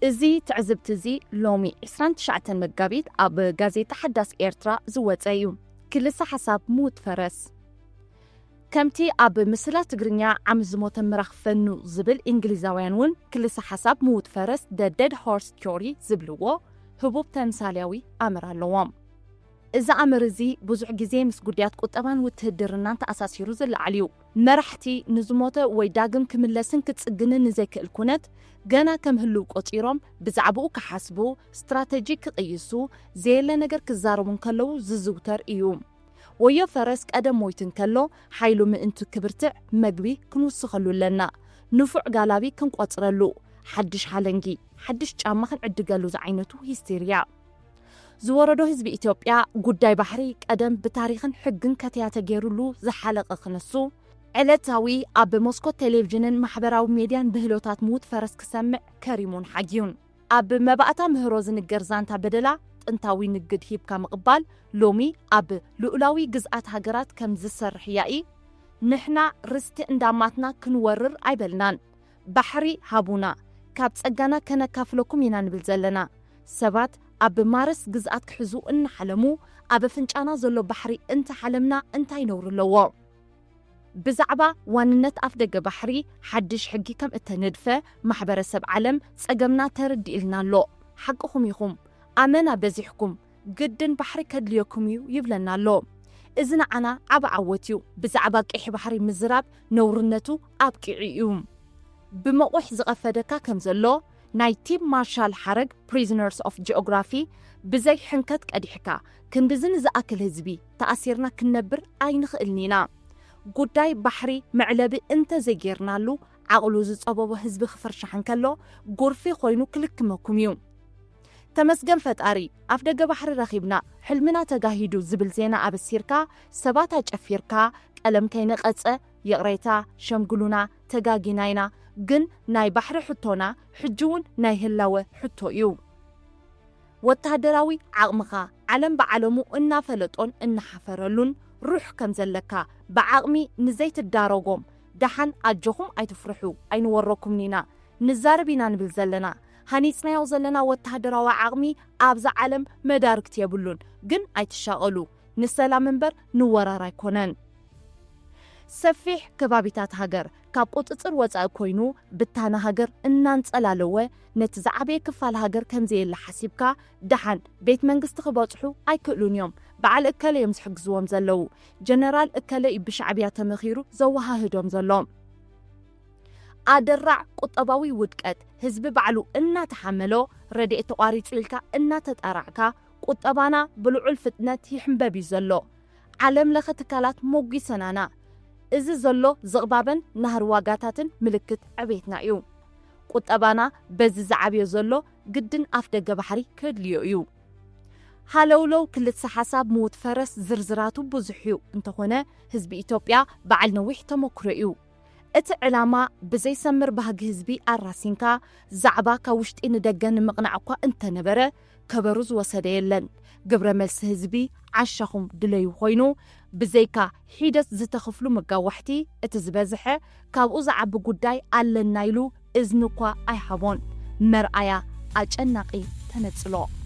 እዚ ትዕዝብቲ እዚ ሎሚ ዕስራን ትሽዓተን መጋቢት ኣብ ጋዜጣ ሓዳስ ኤርትራ ዝወጸ እዩ። ክልሰ ሓሳብ ምውት ፈረስ። ከምቲ ኣብ ምስላ ትግርኛ ዓም ዝሞተ ምራኽ ፈኑ ዝብል እንግሊዛውያን እውን ክልሰ ሓሳብ ምውት ፈረስ፣ the dead horse theory፣ ዝብልዎ ህቡብ ተምሳልያዊ ኣምር ኣለዎም። እዚ ኣምር እዚ ብዙሕ ግዜ ምስ ጉዳያት ቁጠባን ውትህድርናን ተኣሳሲሩ ዝለዓል እዩ። መራሕቲ ንዝሞተ ወይ ዳግም ክምለስን ክጽግንን ንዘይክእል ኩነት ገና ከም ህልው ቆጺሮም ብዛዕባኡ ክሓስቡ፣ ስትራተጂ ክቕይሱ፣ ዘየለ ነገር ክዛረቡ እንከለዉ ዝዝውተር እዩ። ወዮ ፈረስ ቀደም ሞይቱ እንከሎ ሓይሉ ምእንቲ ክብርትዕ መግቢ ክንውስኸሉ ኣለና። ንፉዕ ጋላቢ ክንቆጽረሉ፣ ሓድሽ ሓለንጊ፣ ሓድሽ ጫማ ክንዕድገሉ ዝዓይነቱ ሂስቴርያ። ዝወረዶ ህዝቢ ኢትዮጵያ ጉዳይ ባሕሪ ቀደም ብታሪኽን ሕግን ከተያ ተገይሩሉ ዝሓለቐ ክነሱ፣ ዕለታዊ ኣብ መስኮት ቴሌቪዥንን ማሕበራዊ ሜድያን ብህሎታት ምውት ፈረስ ክሰምዕ ከሪሙን ሓጊዩን። ኣብ መባእታ ምህሮ ዝንገር ዛንታ በደላ ጥንታዊ ንግድ ሂብካ ምቕባል ሎሚ ኣብ ልኡላዊ ግዝኣት ሃገራት ከም ዝሰርሕ ያኢ፣ ንሕና ርስቲ እንዳማትና ክንወርር ኣይበልናን። ባሕሪ ሃቡና፣ ካብ ጸጋና ከነካፍለኩም ኢና ንብል ዘለና። ሰባት ኣብ ማረስ ግዝኣት ክሕዙ እናሓለሙ፣ ኣብ ኣፍንጫና ዘሎ ባሕሪ እንተሓለምና እንታይ ነውሪ ኣለዎ? ብዛዕባ ዋንነት ኣፍደገ ባሕሪ ሓድሽ ሕጊ ከም እተነድፈ ማሕበረሰብ ዓለም ጸገምና ተረዲእልና ኣሎ። ሓቅኹም ኢኹም። ኣመና በዚሕኩም። ግድን ባሕሪ ከድልየኩም እዩ ይብለና ኣሎ። እዚ ንዓና ዓቢ ዓወት እዩ። ብዛዕባ ቀይሕ ባሕሪ ምዝራብ ነውርነቱ ኣብቂዑ እዩ። ብመቑሕ ዝቐፈደካ ከም ዘሎ ናይ ቲም ማርሻል ሓረግ፣ Prisoners of Geography፣ ብዘይ ሕንከት ቀዲሕካ፣ ክንድዚ ንዝኣክል ህዝቢ ተኣሲርና ክንነብር ኣይንኽእልን ኢና። ጉዳይ ባሕሪ መዕለቢ እንተዘይጌርናሉ፣ ዓቕሉ ዝጸበቦ ህዝቢ ክፍርሻሕ እንከሎ፣ ጎርፊ ኮይኑ ክልክመኩም እዩ። ተመስገን ፈጣሪ፣ ኣፍደገ ባሕሪ ረኺብና፣ ሕልምና ተጋሂዱ ዝብል ዜና ኣበሲርካ፣ ሰባት ኣጨፊርካ፣ ቀለም ከይነቐጸ፣ ይቕሬታ፣ ሸምግሉና፣ ተጋጊና ኢና፣ ግን ናይ ባሕሪ ሕቶና ሕጂ እውን ናይ ህላወ ሕቶ እዩ። ወተሃደራዊ ዓቕምኻ ዓለም ብዓለሙ እናፈለጦን እናሓፈረሉን ሩሕ ከም ዘለካ ብዓቕሚ ንዘይትዳረጎም፣ ደሓን ኣጆኹም ኣይትፍርሑ፣ ኣይንወረኩምን ኢና፣ ንዛረብ ኢና ንብል ዘለና። ሃኒጽናዮ ዘለና ወተሃደራዊ ዓቕሚ ኣብዛ ዓለም መዳርግቲ የብሉን። ግን ኣይትሻቐሉ፣ ንሰላም እምበር ንወራር ኣይኮነን። ሰፊሕ ከባቢታት ሃገር ካብ ቁጽጽር ወጻኢ ኮይኑ፣ ብታና ሃገር እናንጸላለወ፣ ነቲ ዝዓበየ ክፋል ሃገር ከም ዘየለ ሓሲብካ፣ ደሓን ቤት መንግስቲ ክበጽሑ ኣይክእሉን እዮም። በዓል እከለ እዮም ዝሕግዝዎም ዘለዉ። ጀነራል እከለ እዩ ብሻዕብያ ተመኺሩ ዘወሃህዶም ዘሎ። ኣደራዕ ቁጠባዊ ውድቀት ህዝቢ ባዕሉ እናተሓመሎ፣ ረድኤት ተቋሪጹ ኢልካ እናተጣራዕካ፣ ቁጠባና ብልዑል ፍጥነት ይሕንበብ እዩ ዘሎ። ዓለም ለኸ ትካላት ሞጒሰናና። እዚ ዘሎ ዝቕባበን ናህሪ ዋጋታትን ምልክት ዕቤትና እዩ። ቁጠባና በዚ ዝዓብዮ ዘሎ ግድን ኣፍ ደገ ባሕሪ ከድልዮ እዩ። ሃለውለው ክልተ ሓሳብ ምውት ፈረስ ዝርዝራቱ ብዙሕ እዩ። እንተኾነ ህዝቢ ኢትዮጵያ በዓል ነዊሕ ተመክሮ እዩ። እቲ ዕላማ ብዘይሰምር ባህጊ ህዝቢ ኣራሲንካ ዛዕባ ካብ ውሽጢ ንደገ ንምቕናዕ እኳ እንተነበረ ከበሩ ዝወሰደ የለን። ግብረ መልሲ ህዝቢ ዓሻኹም ድለዩ ኮይኑ ብዘይካ ሒደት ዝተኽፍሉ መጋዋሕቲ እቲ ዝበዝሐ ካብኡ ዝዓቢ ጉዳይ ኣለና ኢሉ እዝኒ እኳ ኣይሃቦን። መርኣያ ኣጨናቒ ተነጽሎ።